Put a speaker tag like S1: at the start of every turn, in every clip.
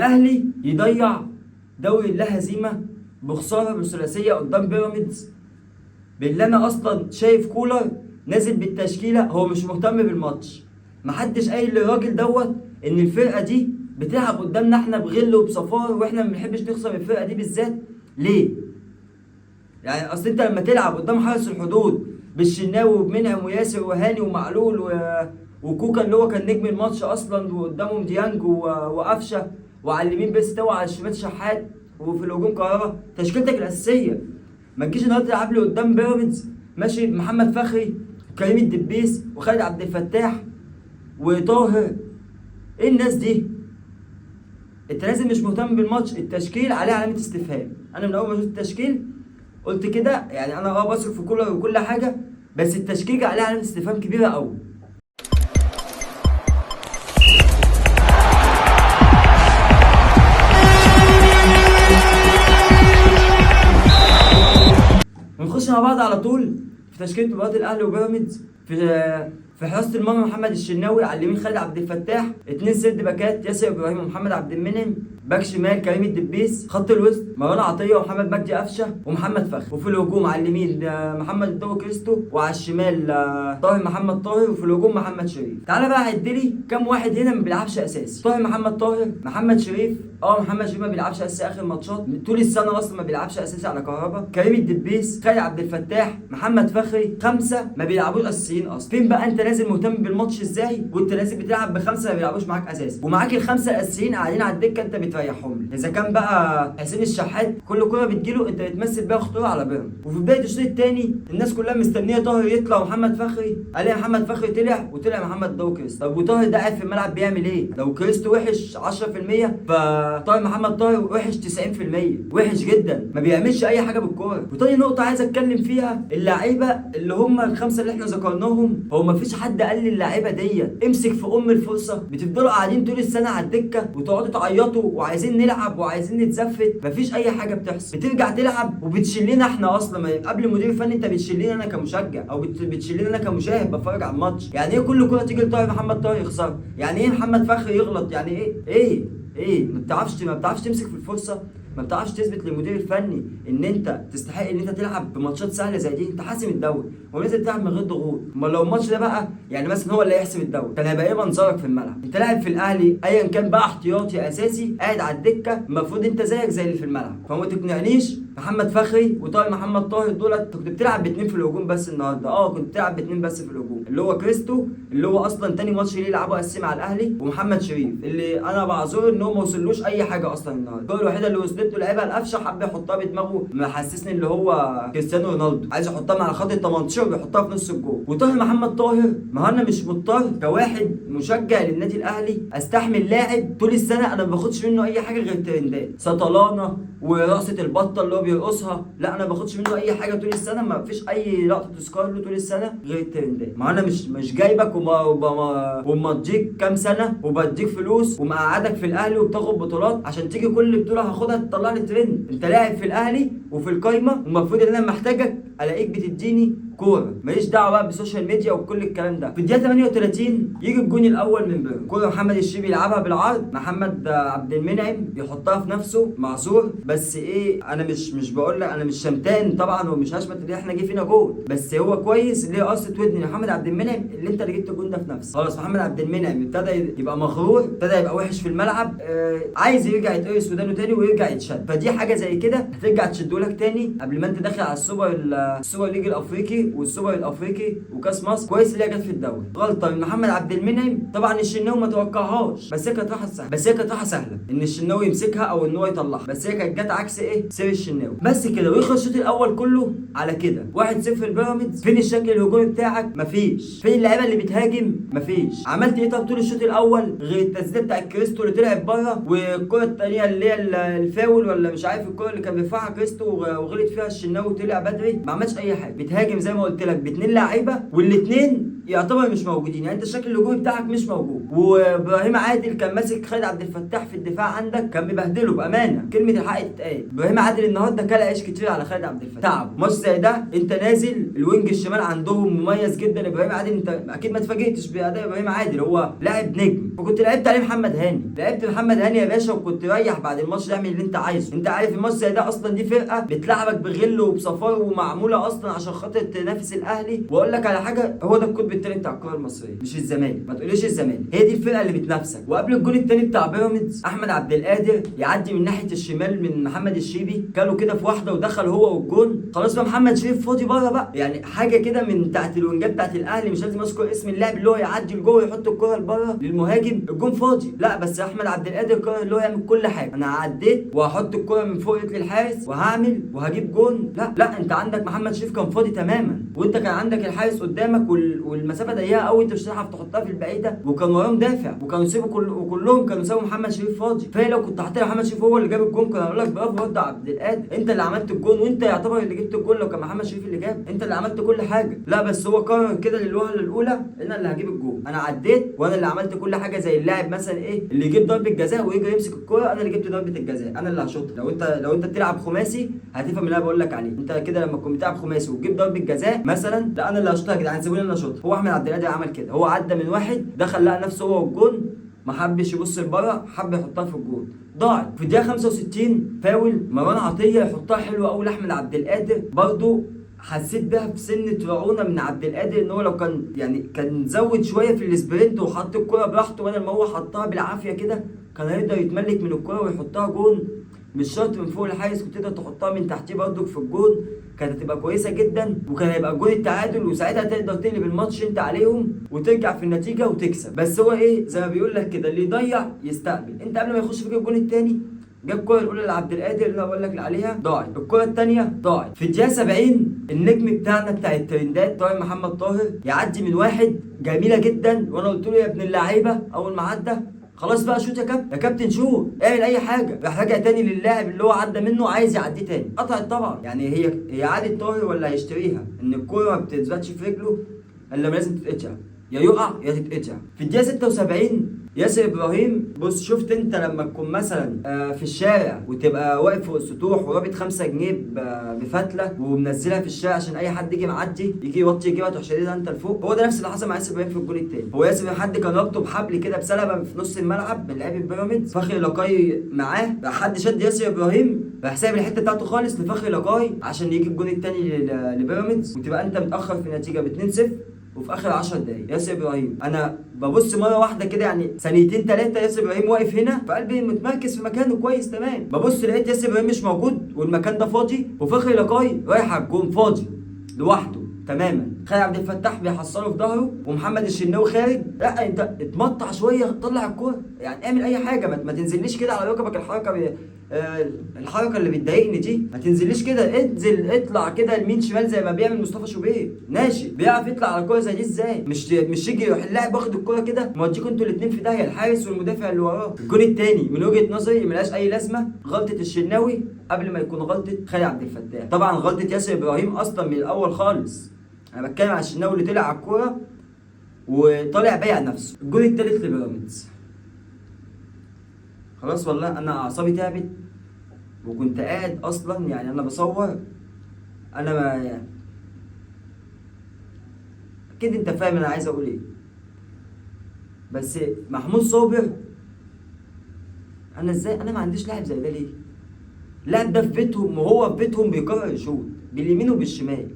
S1: الاهلي يضيع دوري اللا هزيمة بخسارة بثلاثيه قدام بيراميدز، باللي انا اصلا شايف كولر نازل بالتشكيله هو مش مهتم بالماتش. محدش قايل للراجل دوت ان الفرقة دي بتلعب قدامنا احنا بغل وبصفار، واحنا ما بنحبش نخسر الفرقة دي بالذات. ليه؟ يعني اصل انت لما تلعب قدام حرس الحدود بالشناوي وبمنعم وياسر وهاني ومعلول وكوكا اللي هو كان نجم الماتش اصلا، وقدامهم ديانج وقفشه، وعلى اليمين بيستوى وعلى الشمال شحات، وفي الهجوم كهربا، تشكيلتك الاساسية. ما تجيش النهارده تلعب لي قدام بيراميدز ماشي محمد فخري وكريم الدبيس وخالد عبد الفتاح وطاهر. ايه الناس دي؟ انت لازم مش مهتم بالماتش. التشكيل عليه علامة استفهام. انا من اول ما شفت التشكيل قلت كده، يعني انا بصرف في كولر وكل حاجة، بس التشكيل عليه علامة استفهام كبيرة قوي. ونخش مع بعض على طول في تشكيله مباراة الاهلي وبيراميدز. في حراسة المرمى محمد الشناوي، على اليمين خالد عبد الفتاح، 2 سد باكات ياسر ابراهيم ومحمد عبد المنعم، باك شمال كريم الدبيس، خط الوسط مروان عطية ومحمد مجدي قفشه ومحمد فخري، وفي الهجوم على اليمين محمد الضو كريستو، وعلى الشمال طاهر محمد طاهر، وفي الهجوم محمد شريف. تعالى بقى عد لي كام واحد هنا ما بيلعبش اساسي. طاهر محمد طاهر، محمد شريف، محمد شريف ما بيلعبش اساسي اخر ماتشات طول السنة اصلا ما بيلعبش اساسي على كهربا، كريم الدبيس، خالد عبد الفتاح، محمد فخري، 5 ما بيلعبوش اساسيين اصلا. فين بقى انت نازل مهتم بالماتش ازاي وانت نازل بتلعب ب5 ما بيلعبوش معاك اساسي، ومعاك ال5 الاساسيين قاعدين على الدكة انت بتريحهم لي. اذا كان بقى حسين الشحات كل كره بتجيله انت بتمثل بيها خطورة على بيراميدز. وفي بداية الشوط الثاني الناس كلها مستنيه طاهر يطلع ومحمد فخري، قال محمد فخري طلع وطلع محمد ضو كريستو. طب وطاهر ده قاعد في الملعب بيعمل ايه؟ لو كريستو وحش 10% فطاهر محمد طاهر وحش 90%، وحش جدا، ما بيعملش اي حاجة بالكورة. وتاني نقطة عايز اتكلم فيها، اللعيبة اللي هم ال5 اللي احنا ذكرناهم، هو ما فيش حد قال للعيبة ديت امسك في ام الفرصة. بتفضلوا قاعدين طول السنة على الدكة وتقعدوا تعيطوا وعايزين نلعب وعايزين نتزفت، مفيش اي حاجة بتحصل. بترجع تلعب وبتشلنا احنا اصلا، قبل المدير الفني انت بتشلني انا كمشجع او بتشلني انا كمشاهد بتفرج على الماتش. يعني ايه كل كره تيجي لطاهر محمد طاهر يخسرها؟ يعني ايه محمد فخري يغلط؟ يعني ايه ايه ايه؟ ما بتعرفش تمسك في الفرصة، ما بتعرفش تثبت للمدير الفني ان انت تستحق ان انت تلعب بماتشات سهلة زي دي. انت حاسم الدوري ولازم تلعب من غير ضغوط. امال لو الماتش ده بقى يعني مثلا هو اللي هيحسم الدوري، كان هيبقى ايه منظرك في الملعب؟ انت لاعب في الاهلي ايا كان بقى احتياطي اساسي قاعد على الدكة، المفروض انت زيك زي اللي في الملعب. فما تقنعنيش محمد فخري وطاهر محمد طاهر دولت كنت بتلعب ب2 في الهجوم بس النهارده. كنت بتلعب ب2 بس في الهجوم، اللي هو كريستو اللي هو اصلا تاني ماتش ليه يلعبه اساسي مع الاهلي، ومحمد شريف اللي انا بعذره ان هو ما وصلوش اي حاجة اصلا النهارده. الكورة الوحيدة اللي وصلت له لعبها القفشه حب يحطها بدماغه، محسسني اللي هو كريستيانو رونالدو عايز يحطها مع خط ال 18 وبيحطها في نص الجول. وطاهر محمد طاهر، ما انا مش مضطر كواحد مشجع للنادي الاهلي استحمل لاعب طول السنة انا ما باخدش منه اي حاجة غير ترندات سطلانه ورقصه البطة اللي هو بيرقصها. لا انا ما باخدش منه اي حاجة طول السنة، ما فيش اي لقطة تذكر له طول السنة غير الترندات. ما انا مش جايبك ومضيك كام سنة وبديك فلوس ومقعدك في الاهلي وبتاخد بطولات عشان تيجي كل بطوله هاخدها تطلع لي ترند. انت لاعب في الاهلي وفي القايمة، والمفروض ان انا محتاجك الاقيك بتديني كورة، ماليش دعوه بقى بال social media وكل الكلام ده. في الدقيقة 38 يجي الجون الاول من بيراميدز، كورة محمد الشيبي يلعبها بالعرض، محمد عبد المنعم يحطها في نفسه معذور، بس ايه انا مش بقول لك انا مش شمتان طبعا ومش هشمت اللي احنا جه فينا جول، بس هو كويس اللي هي قصة ودن محمد عبد المنعم اللي انت اللي جبت الجون ده في نفسك. خلاص محمد عبد المنعم ابتدى يبقى مغرور، ابتدى يبقى وحش في الملعب، عايز يرجع يتقرص ودانه تاني ويرجع يتشد. فدي حاجة زي كده هترجع تشده لك تاني قبل ما انت داخل على السوبر league الافريقي والسوبر الافريقي وكاس مصر. كويس اللي هي جت في الدوري. غلطه من محمد عبد المنعم طبعا الشناوي ما توقعهاش، بس هي كانت راحة سهلة، بس هي كانت راحة سهلة ان الشناوي يمسكها او ان هو يطلعها، بس هي كانت جت عكس ايه سير الشناوي بس كده. ويخلص الشوط الاول كله على كده 1-0 البيراميدز. فين الشكل الهجومي بتاعك؟ مفيش. فين اللعيبة اللي بتهاجم؟ مفيش. عملت ايه طب طول الشوط الاول غير التسديده بتاع كريستو اللي طلعت بره، والكره الثانية اللي هي الفاول ولا مش عارف الكره اللي كان بيرفعها كريستو وغلط فيها الشناوي وطلع بدري. ما عملش اي حاجة. بتهاجم زي ما قلت لك ب2 لعيبة والاثنين يعتبر مش موجودين، يعني انت الشكل الهجومي بتاعك مش موجود. وابراهيم عادل كان ماسك خالد عبد الفتاح في الدفاع عندك، كان بيبهدله بامانه، كلمة الحق تتقال. ابراهيم عادل النهارده كل عيش كتير على خالد عبد الفتاح، تعب. ماتش زي ده انت نازل ال wing الشمال عندهم مميز جدا ابراهيم عادل، انت اكيد ما اتفاجئتش باداء ابراهيم عادل، هو لاعب نجم. فكنت لعبت عليه محمد هاني، لعبت محمد هاني يا باشا، وكنت ريح بعد الماتش اعمل اللي انت عايزه. انت عارف الماتش زي ده اصلا دي فرقه بتلعبك بغل وبصفار ومعموله اصلا عشان خاطر تنافس الاهلي. واقول لك على حاجة، هو ده القطب الثاني بتاع الكره المصرية، مش الزمالك، ما تقوليش الزمالك، هي دي الفرقة اللي بتنافسك. وقبل الجول الثاني بتاع بيراميدز، احمد عبد القادر يعدي من ناحية الشمال من محمد الشيبي، كانوا كده في واحدة ودخل هو والجون، خلاص بقى محمد شريف فاضي بره بقى، يعني حاجة كده من تحت الوينجات بتاعت الاهلي، مش لازم اذكر اسم اللاعب، اللي هو يعدي لجوه ويحط الكره لبره للمهاجم، الجون فاضي. لا بس احمد عبد القادر قرر اللي هو يعمل كل حاجة، انا عديت وهحط الكره من فوق رجل الحارس وهعمل وهجيب جون. لا لا، انت عندك محمد شريف كان فاضي تماما، وانت كان عندك الحارس قدامك والمسافة ضيقه قوي، انت مش هتعرف تحطها في البعيدة، وكان وراهم دافع، وكانوا سيبوا وكلهم كانوا سابوا محمد شريف فاضي. فهي لو كنت حاطط محمد شريف هو اللي جاب الجون كان هقول لك برافو برضه عبد القادر، انت اللي عملت الجون وانت يعتبر اللي جبت الجون، لو كان محمد شريف اللي جاب انت اللي عملت كل حاجة. لا بس هو قرر كده للوهلة الاولى انا اللي هجيب الجون، انا عديت وانا اللي عملت كل حاجة، زي اللاعب مثلا ايه اللي يجيب ضربه جزاء ويجي يمسك الكورة، انا اللي جبت ضربه الجزاء، انا اللي هشوطها. لو انت بتلعب خماسي هتفهم اللي انا بقول لك عليه، انت كده لما تكون بتلعب خماسي وتجيب ضربه جزاء مثلا، لا انا اللي هشوطها يا جدعان، سيبوني انا اشوطها. هو احمد عبد القادر عمل كده، هو عدى من واحد دخل لقى نفسه هو والجون، ما حبش يبص لبره، حب يحطها في الجون، ضاعت. في الدقيقة 65 فاول مروان عطية يحطها حلوة قوي لاحمد عبد القادر، برضو حسيت بيها في سنة رعونة من عبد القادر، ان هو لو كان يعني كان زود شوية في ال sprint وحط الكره براحته بدل ما هو حطها بالعافية كده، كان هيقدر يتملك من الكره ويحطها جون، مش شرط من فوق الحارس، كنت تقدر تحطها من تحتيه برضك في الجون، كانت هتبقى كويسة جدا، وكان هيبقى جون التعادل، وساعتها تقدر تقلب الماتش انت عليهم وترجع في النتيجة وتكسب. بس هو ايه زي ما بيقول لك كده، اللي يضيع يستقبل. انت قبل ما يخش فيك الجون الثاني جاب الكره الاولى لعبد القادر اللي انا بقول لك عليها ضاعت، الكره الثانية ضاعت. في الدقيقة 70 النجم بتاعنا بتاع الترندات طاهر محمد طاهر يعدي من واحد جميلة جدا، وانا قلت له يا ابن اللعيبة اول ما عدى خلاص بقى شوت يا كابتن، يا كابتن شوت، اعمل اي حاجة. راح راجع تاني للاعب اللي هو عدى منه عايز يعديه تاني، قطعت طبعا. يعني هي عادة طاهر ولا هيشتريها ان الكورة ما بتثبتش في رجله الا لما لازم تتقطع، يا يقع يا تتقطع. في الدقيقة 76 ياسر ابراهيم، بص شفت انت لما تكون مثلا في الشارع وتبقى واقف فوق السطوح ورابط 5 جنيه بفتله ومنزلها في الشارع عشان اي حد يجي معدي يجي يوطي يجيبها تروح شاددها انت لفوق، هو ده نفس اللي حصل مع ياسر ابراهيم في الجول الثاني. هو ياسر حد كان رابطه بحبل كده بسلبه في نص الملعب من لعيبة بيراميدز، فخري لقاي معاه، راح حد شد ياسر ابراهيم راح سايب الحتة بتاعته خالص لفخري لقاي عشان يجي الجول الثاني لبيراميدز، وتبقى انت متاخر في النتيجة ب 2-0 وفي اخر 10 دقايق. ياسر ابراهيم انا ببص مرة واحدة كده يعني ثانيتين ثلاثة ياسر ابراهيم واقف هنا فقلبي متمركز في مكانه كويس تمام، ببص لقيت ياسر ابراهيم مش موجود والمكان ده فاضي، وفخري لقاي رايح على الجون فاضي لوحده تماما، خالد عبد الفتاح بيحصله في ظهره ومحمد الشناوي خارج. لا انت اتمطع شوية، طلع الكورة يعني اعمل اي حاجة، ما تنزليش كده على ركبك، الحركة الحركة اللي بتضايقني دي، ما تنزليش كده، انزل اطلع كده يمين شمال زي ما بيعمل مصطفى شوبير، ناشئ بيعرف يطلع على الكورة زي دي ازاي؟ مش يجي يروح اللاعب واخد الكورة كده موديكوا انتوا الاثنين في داهية، الحارس والمدافع اللي وراه. الجون الثاني من وجهه نظري ملهاش اي لازمه، غلطه الشناوي قبل ما يكون غلطه خالد عبد الفتاح، طبعا غلطه ياسر ابراهيم اصلا من الاول خالص، انا بتكلم على الشناوي اللي طلع على الكورة وطالع بايع نفسه. الجون الثالث لبيراميدز، خلاص والله انا اعصابي تعبت، وكنت قاعد اصلا يعني انا بصور، انا ما يعني اكيد انت فاهم انا عايز اقول ايه، بس محمود صابر انا ازاي انا ما عنديش لاعب زي ده ليه؟ اللاعب ده في بيتهم، وهو في بيتهم بيقرر يشوط باليمين وبالشمال،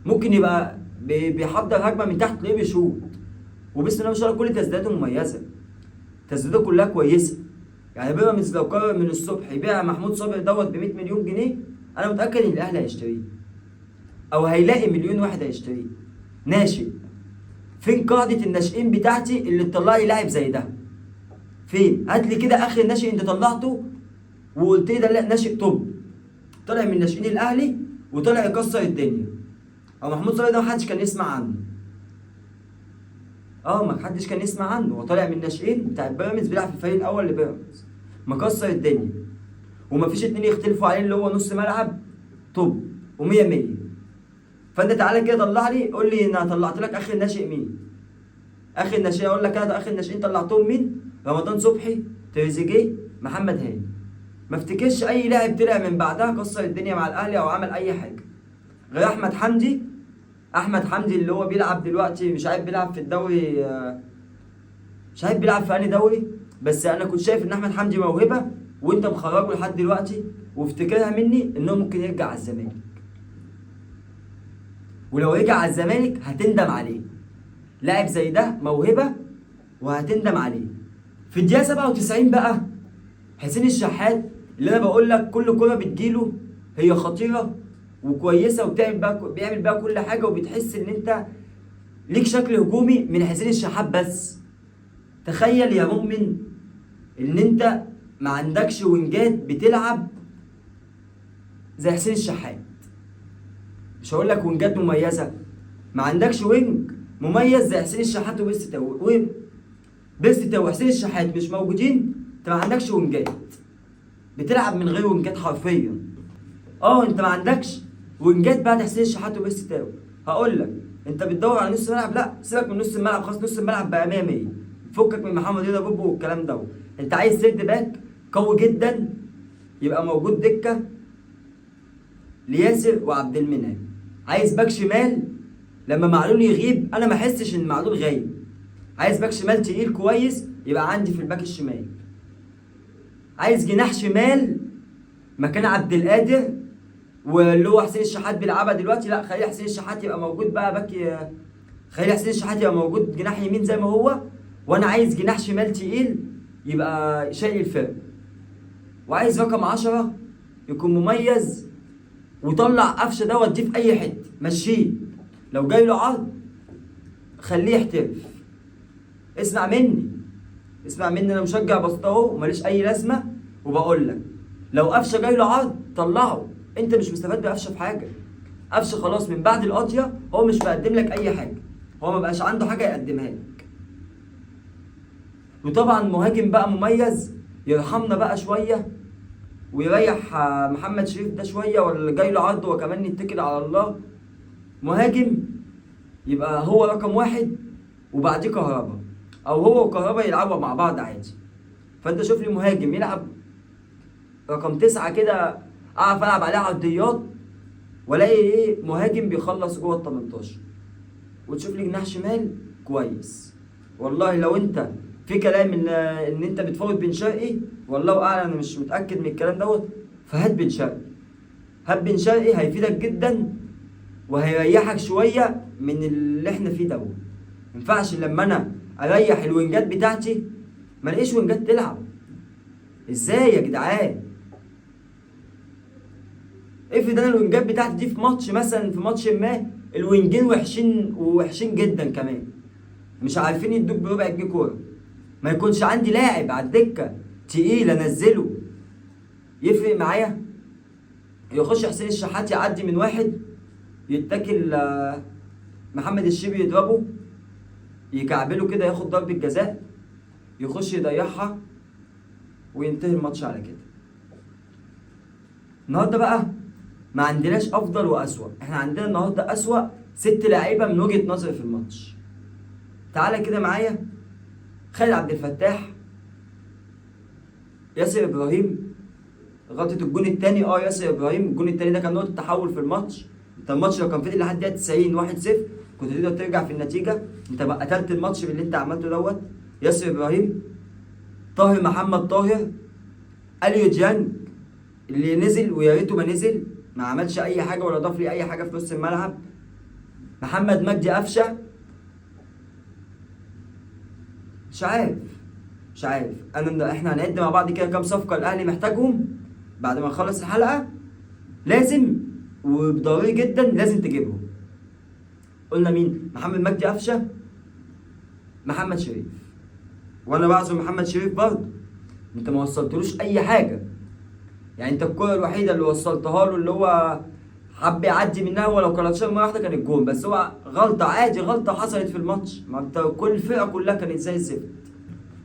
S1: ممكن يبقى بيحضر هجمة من تحت تلاقيه بيشوط، وبسم الله ما شاء الله كل تسديداته مميزة، تسديداته كلها كويسة. يعني بيراميدز لو قرر من الصبح يبيع محمود صابر دوت ب 100 مليون جنيه، انا متاكد ان الاهلي هيشتريه، او هيلاقي مليون واحد هيشتريه. ناشئ، فين قاعدة الناشئين بتاعتي اللي تطلع لي لاعب زي ده؟ فين؟ هات لي كده اخر ناشئ انت طلعته وقلت لي ده لا ناشئ توب، طلع من ناشئين الاهلي وطلع يكسر الدنيا. او محمود صابر ده محدش كان يسمع عنه، ما حدش كان يسمع عنه، هو طالع من الناشئين بتاع بيراميدز، بيلعب في الفريق الاول لبيراميدز، مكسر الدنيا، ومفيش اتنين يختلفوا عليه اللي هو نص ملعب توب ومية مية. فانت تعالى كده طلع لي قول لي انا طلعت لك اخر ناشئ مين؟ اخر ناشئين اقول لك انا، اخر ناشئين طلعتهم مين؟ رمضان صبحي، تريزيجيه، محمد هاني. ما افتكرش اي لاعب طلع من بعدها كسر الدنيا مع الاهلي او عمل اي حاجة غير احمد حمدي. احمد حمدي اللي هو بيلعب دلوقتي، مش عارف بيلعب في الدوري، مش عارف بيلعب في انهي دوري، بس انا كنت شايف ان احمد حمدي موهبة وانت مخرجه لحد دلوقتي، وافتكرها مني انه ممكن يرجع على الزمالك، ولو رجع على الزمالك هتندم عليه. لاعب زي ده موهبة وهتندم عليه. في الدقيقة 97 بقى حسين الشحات اللي انا بقول لك كل كره بتجيله هي خطيرة وكويسة وبتعمل بقى، بيعمل بقى كل حاجة، وبتحس ان انت ليك شكل هجومي من حسين الشحات بس. تخيل يا مؤمن ان انت ما عندكش وينجات بتلعب زي حسين الشحات، مش هقول لك وينجات مميزة، ما عندكش wing مميز زي حسين الشحات وبيرسي تاو، بيرسي تاو وحسين الشحات مش موجودين، انت ما عندكش وينجات، بتلعب من غير وينجات حرفيا. انت ما عندكش وينجات بعد حسين الشحات وبيرسي تاو. هقول لك انت بتدور على نص ملعب، لا سيبك من نص الملعب خلاص، نص الملعب بقى 100 100، فكك من محمد رضا بوبو والكلام ده. انت عايز third back قوي جدا يبقى موجود دكه لياسر وعبد المنعم. عايز باك شمال لما معلول يغيب انا ما احسش ان معلول غايب، عايز باك شمال تقيل كويس يبقى عندي في الباك الشمال. عايز جناح شمال مكان عبد القادر واللي هو حسين الشحات بيلعبها دلوقتي، لا خلي حسين الشحات يبقى موجود بقى باك، خلي حسين الشحات يبقى موجود جناح يمين زي ما هو، وانا عايز جناح شمال تقيل يبقى شايل الفرق. وعايز رقم 10 يكون مميز، وطلع قفشه دوت دي في اي حتة مشيه، لو جاي له عرض خليه يحترف. اسمع مني، اسمع مني، انا مشجع بسيط اهو وماليش اي لازمه، وبقول لك لو قفشه جاي له عرض طلعه، انت مش مستفاد بقفشه في حاجة. قفشه خلاص من بعد القضية هو مش مقدم لك اي حاجة، هو ما بقاش عنده حاجة يقدمها لك. وطبعا مهاجم بقى مميز يرحمنا بقى شوية ويريح محمد شريف ده شوية، ولا جاي له عرض وكمان يتكل على الله. مهاجم يبقى هو رقم 1 وبعديه كهربا، او هو وكهربا يلعبوا مع بعض عادي. فانت شوف لي مهاجم يلعب رقم 9 كده، اعرف العب عليه عرضيات، والاقي ايه مهاجم بيخلص جوه ال 18، وتشوف لي جناح شمال كويس. والله لو انت في كلام ان انت بتفوت بن شرقي، والله اعلم انا مش متاكد من الكلام دوت، فهات بن شرقي، هات بن شرقي هيفيدك جدا وهيريحك شوية من اللي احنا فيه دوت. ما ينفعش لما انا اريح الوينجات بتاعتي ما الاقيش وينجات تلعب. ازاي يا جدعان؟ افرض انا الوينجات بتاعتي دي في ماتش مثلا، في ماتش ما الوينجين وحشين ووحشين جدا كمان، مش عارفين يدوك بربع جنيه كورة، ما يكونش عندي لاعب على الدكة تقيل انزله يفرق معايا. يخش حسين الشحات يعدي من واحد يتاكل، محمد الشيبي يضربه يكعبله كده ياخد ضربة جزاء، يخش يضيعها وينتهي الماتش على كده. النهارده بقى ما عندناش افضل واسوأ، احنا عندنا النهارده اسوأ 6 لعيبة من وجهة نظري في الماتش. تعالى كده معايا، خالد عبد الفتاح، ياسر ابراهيم، غلطة الجون التاني، ياسر ابراهيم الجون التاني ده كان نقطة تحول في الماتش. انت الماتش لو كان فضل لحد دقيقة 90 1-0 كنت تقدر ترجع في النتيجة، انت بقى قتلت الماتش باللي انت عملته دوت. ياسر ابراهيم، طاهر محمد طاهر، اليو ديانج اللي نزل ويا ريته ما نزل، ما عملش اي حاجة ولا ضاف لي اي حاجة في نص الملعب. محمد مجدي قفشة، مش عارف، مش عارف انا، احنا هنعد مع بعض كده كام صفقة الاهلي محتاجهم بعد ما نخلص الحلقة، لازم وضروري جدا لازم تجيبهم. قلنا مين؟ محمد مجدي قفشة، محمد شريف، وانا بعذر محمد شريف برضه، انت ما وصلتلوش اي حاجة، يعني انت الكرة الوحيدة اللي وصلتها له اللي هو حب يعدي منها ولو كلاتشها مرة واحدة كان الجون، بس هو غلطة عادي، غلطة حصلت في الماتش، ما انت كل الفرقة كلها كانت زي الزفت.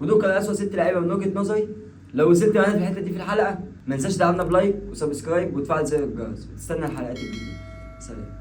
S1: ودول كانوا أسوأ 6 لعيبة من وجهة نظري. لو وصلت معانا في الحتة دي في الحلقة ما تنساش تدعمنا ب like و subscribe وتفعل زر الجرس وتستنى الحلقات الجديدة. سلام.